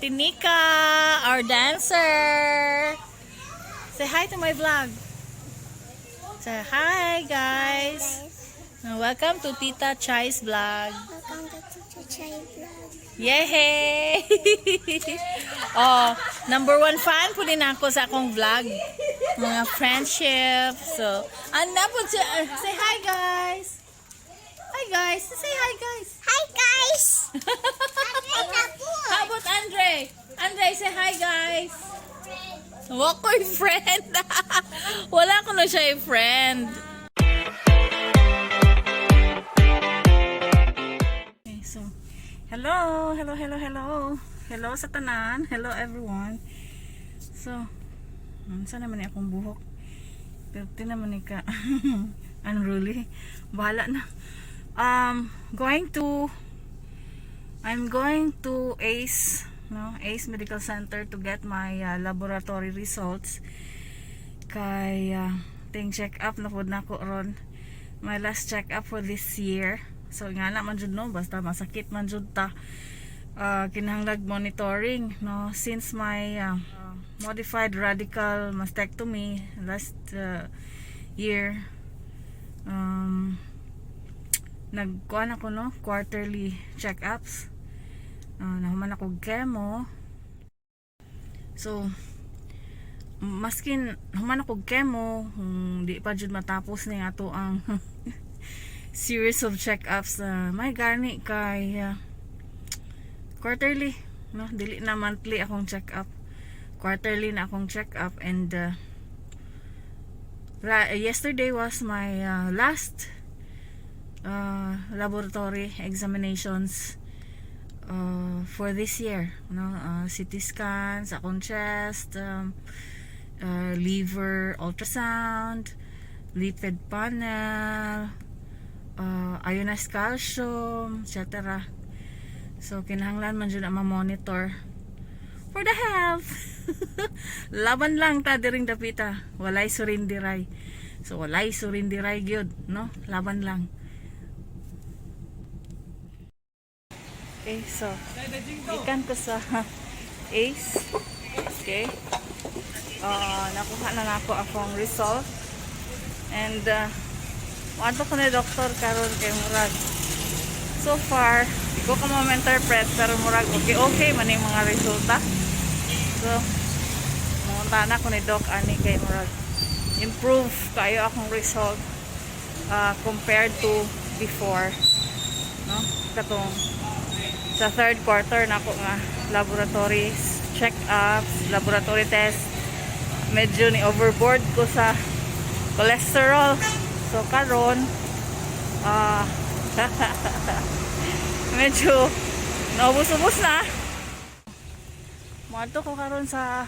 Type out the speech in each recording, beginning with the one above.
Ate Nika, our dancer. Say hi to my vlog. Say hi, guys. Welcome to Tita Chai's vlog. Welcome to Tita Chai vlog. Yay! Oh, number one fan po din ako sa akong vlog. Mga friendship. So, ano po siya? Say hi, guys. Hi, guys. Say hi, guys. Hi, guys! How about Andre? Andre, say hi, guys. Wa ko'y friend. Wala ko na siya friend. Okay, so, hello, hello, hello, hello. Hello sa tanan. Hello, everyone. So, unsa naman ni akong buhok? Pero naman ni ka unruly. Bahala na. Going to I'm going to ACE, no? ACE Medical Center to get my laboratory results. Kay ting check up na pud nako ron. My last check up for this year. So nga na man jud, no, basta masakit man jud ta. Kinahanglag monitoring, no, since my modified radical mastectomy last year, nagkuan ako, no, quarterly check-ups. Nahuman ako chemo, so maskin human ako chemo, kung di pa jud matapos ni ato ang series of check-ups, may gani kay quarterly, no, dili na monthly akong check-up, quarterly na akong check-up. And yesterday was my last laboratory examinations for this year, no, CT scans, akong chest, liver ultrasound, lipid panel, ionized calcium, etc. So kinahanglan man jud ang ma-monitor for the health. Laban lang ta diring dapita, walay surindiray. So walay surindiray gyud, no, laban lang. Okay, so ikan ko sa ACE. Okay. Nakuha na nako akong result. And moadto ko ni doktor karon kay murag so far di ko ka ma-interpret, pero murag okay okay man yung mga resulta. So munta na ko ni doc ani kay murag improve kayo akong result compared to before, no, katong sa third quarter nako nga laboratory check-ups, laboratory test, medyo ni overboard ko sa cholesterol. So karon medyo naubos-ubos na. Moadto ko karon sa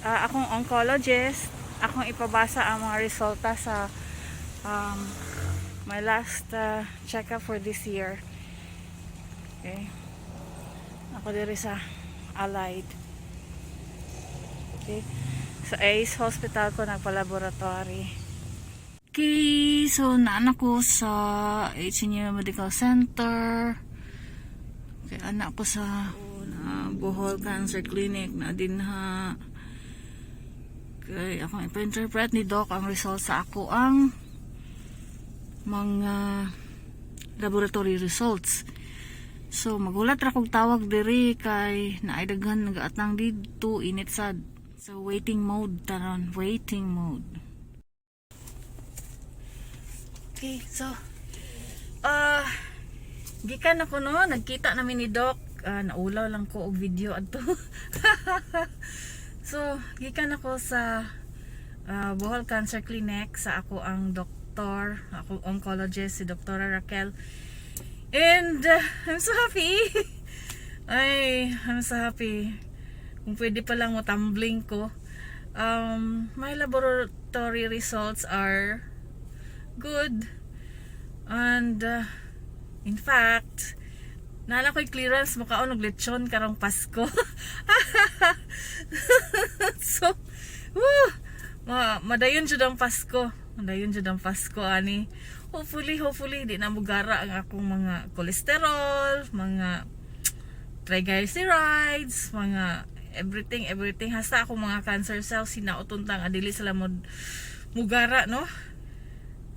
akong oncologist. Akong ipabasa ang mga resulta sa my last check-up for this year. Okay. Ako diri sa Allied. Okay. Sa ACE Hospital ko nagpa-laboratory. Okay, so naa ko sa HNU Medical Center. Okay, ana ko sa na Bohol Cancer Clinic na dinha. Okay, akong ipa-interpret ni Doc ang result sa ako ang mga laboratory results. So magulat ra kog tawag diri kay naay daghan nagaatang didto, init sad. So waiting mode taron, waiting mode. Okay, so gikan ako, no, nagkita namin ni Doc. Naulaw lang ko og video adto. So, gikan ako sa Bohol Cancer Clinic sa ako ang doktor, ako oncologist si Dr. Raquel. And I'm so happy. Ay, I'm so happy. Kung pwede pa lang mo tumbling ko. My laboratory results are good. And in fact, naa na ko'y clearance makaon og lechon karong Pasko. So, woo, madayon jud ang Pasko. Madayon jud ang Pasko ani. Hopefully, hopefully di na mugara ang akong mga cholesterol, mga Triglycerides, mga everything, everything. Hasta ako mga cancer cells, hinaoton tang adili sila mo mugara, no?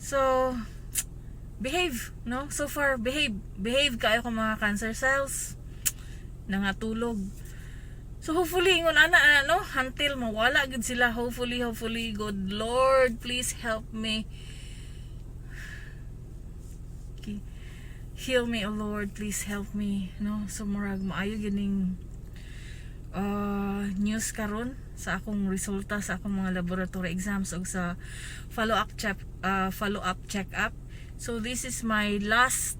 So, behave, no? So far, behave. Behave kaayo ko mga cancer cells. Nangatulog. So hopefully ingon ana ano until mawala gid sila. Hopefully, hopefully, good Lord, please help me. Okay. Heal me, O Lord, please help me, no? So murag maayo gining news karon sa akong resulta sa akong mga laboratory exams ug sa follow up check up. So this is my last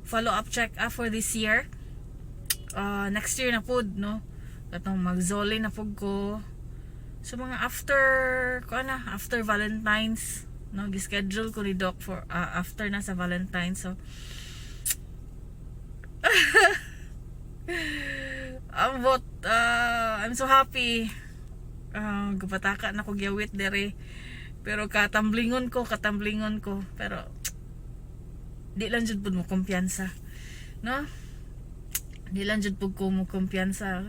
follow up check up for this year. Next year na pod, no, katong magzoli na pod ko. So mga after ko na, after Valentine's, no, gischedule ko ni doc for after na sa Valentine's. So ambot, I'm so happy. Gupataka na ko gyawit dere, pero katamblingon ko, katamblingon ko, pero di lang jud pud mo kumpiyansa, no? Di lang jud pud ko mo kumpiyansa.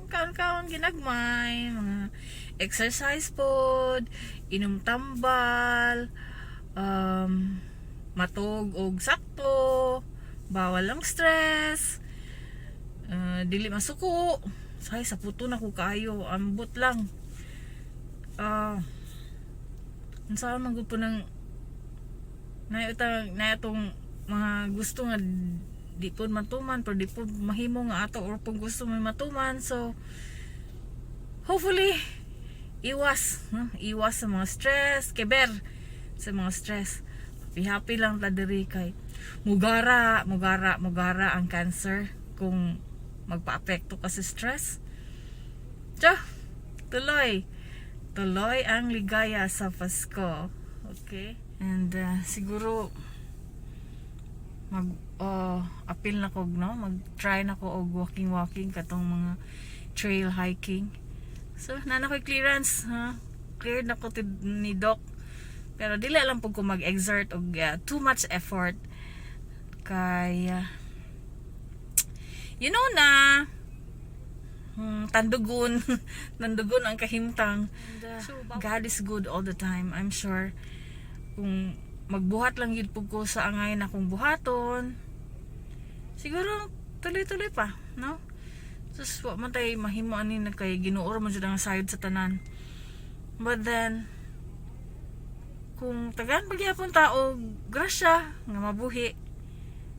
Kaon-kaon ginagmay, mga exercise pod, inom tambal, matug og sakto, bawal lang stress, dili masuko. Say sa puto na ko kaayo, ambot lang. Unsa man gud po nang naayutang na atong mga gusto nga di po matuman, pero di po mahimo nga ato or kung gusto may matuman. So hopefully iwas, no? Iwas sa mga stress, keber sa mga stress. Happy happy lang ta diri kay mugara, mugara, mugara ang cancer kung magpa-apekto ka sa stress. Tiyo, tuloy tuloy ang ligaya sa Pasko. Okay, and siguro mag apil na ko, no, mag try na ko og walking walking, katong mga trail hiking. So naa na ko'y clearance, ha, cleared na ko ni doc, pero dili lang pud ko mag-exert og too much effort kay you know na tandugon tandugon ang kahimtang. And God is good all the time. I'm sure kung magbuhat lang yun pud ko sa angay na akong buhaton, siguro tuloy-tuloy pa, no? Sus, wa man tay mahimo ani na kay Ginoo ra man jud ang sayod sa tanan. But then kung tagaan pagyapon ta og grasya nga mabuhi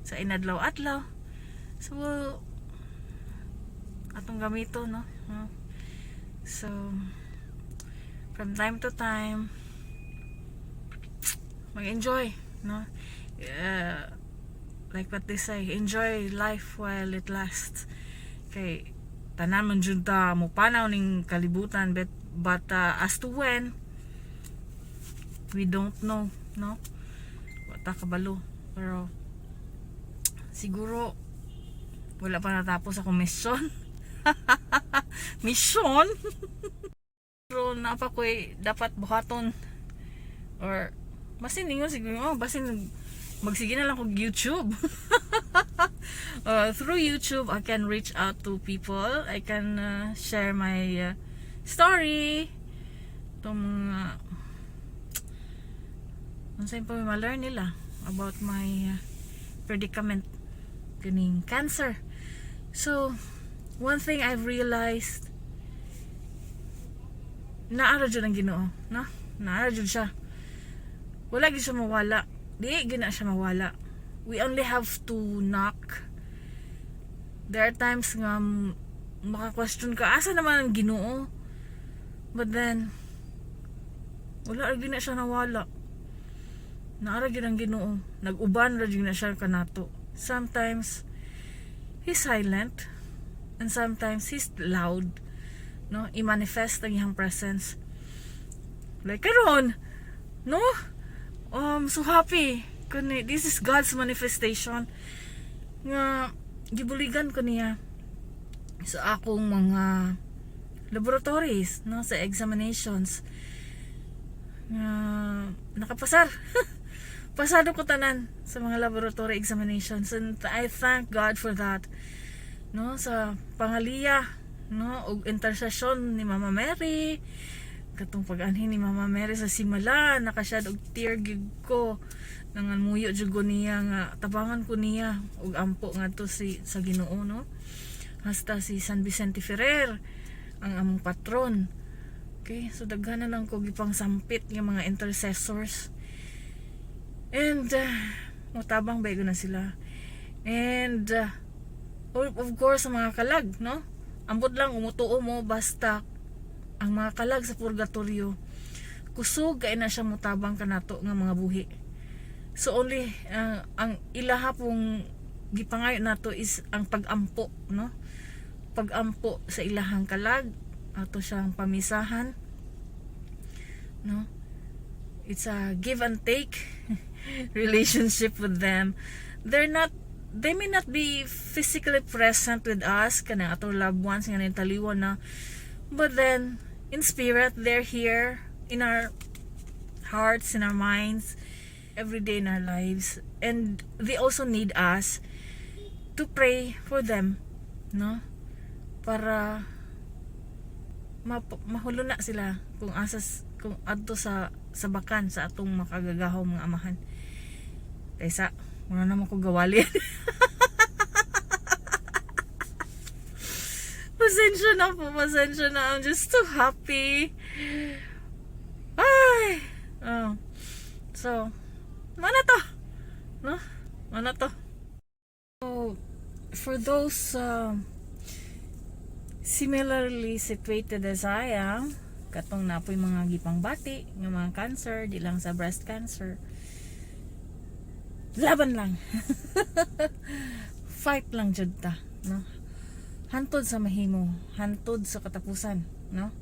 sa inadlaw-adlaw, so atong gamito, no? So from time to time mag-enjoy, no? Like what they say, enjoy life while it lasts, kay tanan man jud ta mo panaw ning kalibutan, but as to when, we don't know, no? Wa ta kabalo, pero siguro wala pa natapos akong mission mission, pero naa pa ko'y dapat buhaton or basin ingon siguro, oh, basin magsige na lang kog YouTube. Through YouTube I can reach out to people. I can share my story, itong mga unsay pa may ma-learn nila about my predicament kaning cancer. So one thing I've realized, naa ra jud ang Ginoo, no? Naa ra jud siya. Wala gyud siya mawala. Di gyud na siya mawala. We only have to knock. There are times nga maka-question ka, asa naman ang Ginoo? But then wala ra gyud na siya nawala. Naa ra gyud ang Ginoo. Nag-uban ra gyud na siya kanato. Sometimes he's silent and sometimes he's loud, no? I-manifest ang iyang presence like karon, no? So happy kuni this is God's manifestation nga gibuligan ko niya sa akong mga laboratories, no, sa examinations nga nakapasar, pasado ko tanan sa mga laboratory examinations, and I thank God for that. no, sa pangaliya, no, og intersesyon ni Mama Mary, katong pag-anhi ni Mama Mary sa Simala, naka-shed og tear gyud ko, nangamuyo jud ko niya nga tabangan ko niya og ampo ngadto si sa Ginoo, no, hasta si San Vicente Ferrer ang among patron. Okay, so daghan na lang ko gipang sampit nga mga intercessors and mutabang ba na sila and of course sa mga kalag, no, ambot lang umutuo mo, basta ang mga kalag sa purgatorio, kusog kay na siya mutabang kanato nga mga buhi. So only ang ilaha pong gipangayo nato is ang pagampo, no, pagampo sa ilahang kalag, ato siyang pamisahan, no. It's a give and take relationship with them. They're not they may not be physically present with us, kanang atong loved ones nga taliwan na, but then in spirit they're here in our hearts, in our minds, every day in our lives, and they also need us to pray for them, no, para mahulo na sila kung asas kung adto sa bakan sa atong makagagahom mga amahan. Kaysa wala naman ko gawali. Pasensya na po, pasensya na. I'm just so happy. Ay! Oh. So, mana to? No? Mana to? So, for those similarly situated as I am, katong napoy mga gipang bati nga mga cancer, di lang sa breast cancer, laban lang. Fight lang jud ta, no? Hantod sa mahimo, hantod sa katapusan, no?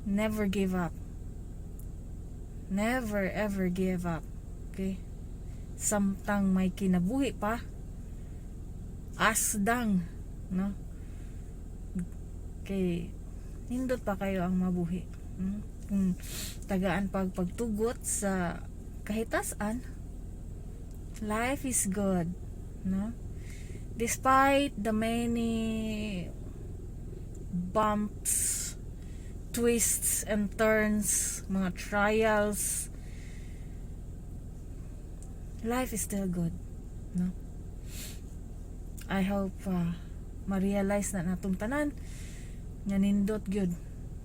Never give up. Never ever give up. Okay? Samtang may kinabuhi pa, asdang, no? Kay nindot pa kayo ang mabuhi. Kung tagaan pag pagtugot sa kahitasan, life is good, no? Despite the many bumps, twists and turns, mga trials, life is still good, no? I hope ma-realize na natong tanan nga nindot gyud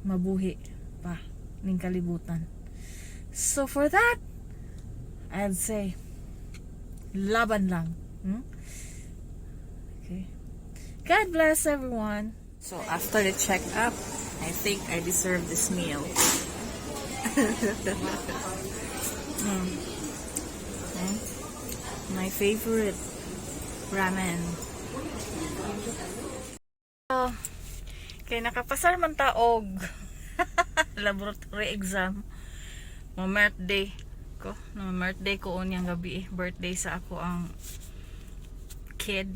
mabuhi pa ning kalibutan. So for that, I'd say laban lang. Okay. God bless everyone. So after the checkup, I think I deserve this meal. Okay. My favorite ramen. Oh, kay nakapasar man ta og laboratory exam. Mo birthday ko. No birthday ko unyang gabi eh. Birthday sa ako ang kid.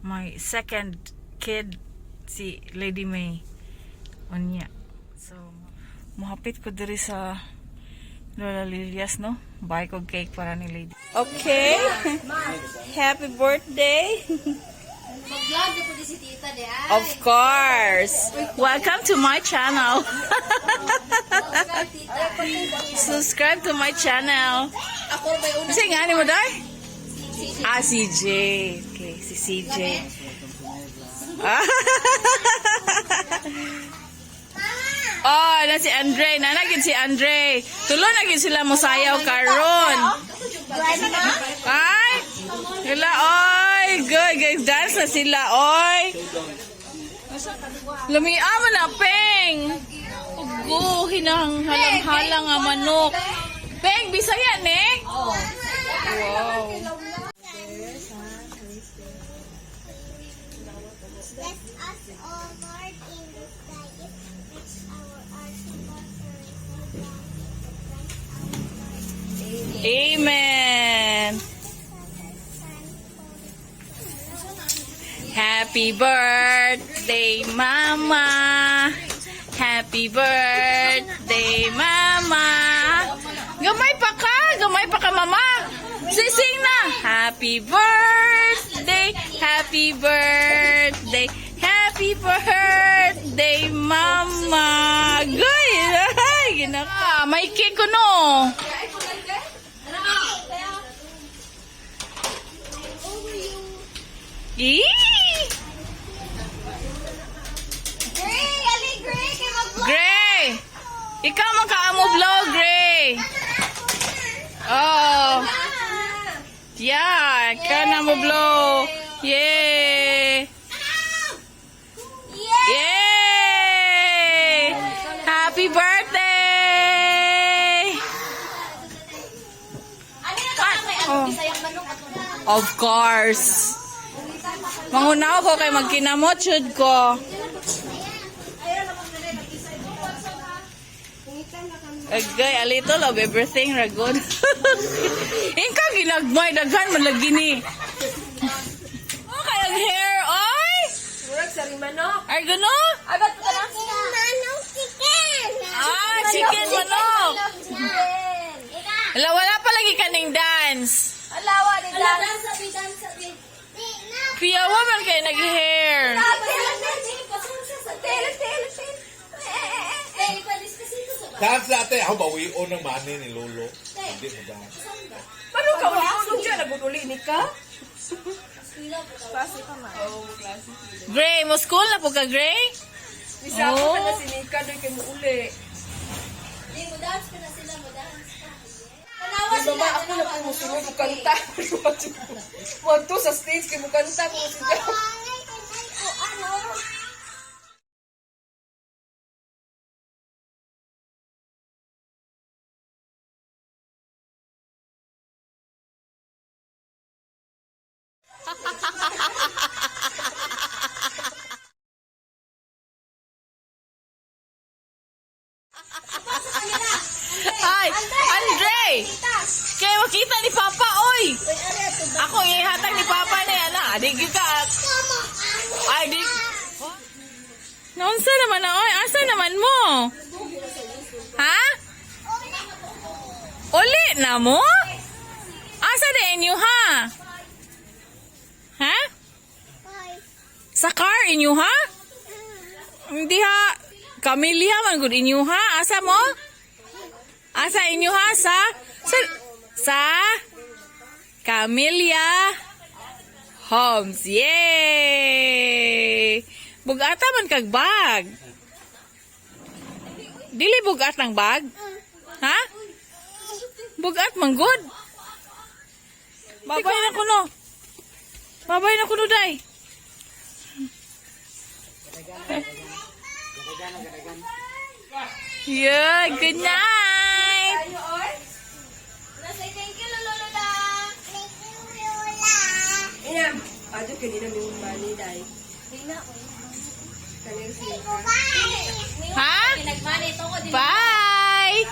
My second kid, si Lady May. Unya. So, mohapit ko diri sa Lola Lilias, no? Buy ko cake para ni Lady. Okay. Happy birthday. Mag-vlog na po di si tita di ay. Of course. Welcome to my channel. Subscribe, tita. Subscribe to my channel. Ako may una. Kasi nga, mo day? Si Ah, CJ. Okay, si CJ. Ah. Oh, na si Andre. Nanagin si Andre. Tulo na gid sila mosayaw karon. Ay! Sila, oy! Good, guys. Dance na sila, oy! Lumia mo na, Peng! Ugo, hinang halang-halang nga manok. Peng, Bisaya, ne? Wow. Bless us, O Lord, in this thy gift, which our archiposters Amen. Happy birthday, Mama. Happy birthday, Mama. Gamay pa ka, gamay pa ka, Mama. Sising na. Happy birthday. birthday, happy birthday, happy birthday, Mama. Goy! Ay, ginaka. May cake ko no. Eee! Gray! Ali, Gray! Kay mag-vlog! Gray! Ikaw man ka amo vlog, Gray. Oh. Yeah, ikaw na mo blow. Yay! Yay! Happy birthday! Ano na to kay Oh. ano Bisayang manok ato. Of course. Mangunaw ko kay magkinamot jud ko. Agay, a little of everything, ragod. Ingka ginagmay, daghan man lagi ni. Okay, ang hair, oy! Murag sa rimanok. Ay, gano? Ay, ba't ka na? Manong chicken! Ah, chicken manok! Chicken! Wala, wala pa lagi kaning dance. Alawa ni Ala, Dan. dance abi, dance abi. Piyawa man kayo nag-hair. Dance ate, ako bawion ng money ni Lolo. Hindi mo ba? Paano ka uli-ulog dyan? Nagululi ni ka? Gray, mo school na po ka, Gray? Isa ako Oh. ka na si Nika, doon kay mo uli. Di mo dance ka na sila, mo dance ka. Tanawa Di sila, ba ako na po musunod o kanta? Wanto sa stage kay mo kanta ko si Jam. Ano? Ay, Andre! Kaya makita ni Papa, oy! Ako ihatag ni Papa na yan, ah. Di ka. Ay, di. Naunsa naman na, oy? Asa naman mo? Ha? Uli na mo? Asa na inyo, ha? Ha? Sa car inyo, ha? Hindi ha. Kamilya man gud inyo, ha? Asa mo? Asa inyo ha? Sa Camellia Homes. Yay! Bugata man kag bag. Dili bugat ang bag? Ha? Bugat man good. Babay na kuno. Babay na kuno day. Yeah, good night. Nasa thank you Lolo Lola. Ina, adyo kanina may money day. Kanina si Nika. Ha? Nagmani tungod din. Bye.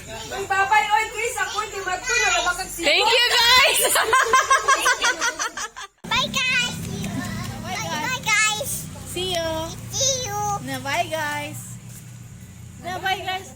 Uy, babay, oy, Chris, ako hindi mato na labakag si Thank you guys. Bye guys! Bye guys! See you. See you! Na bye guys. Na bye guys.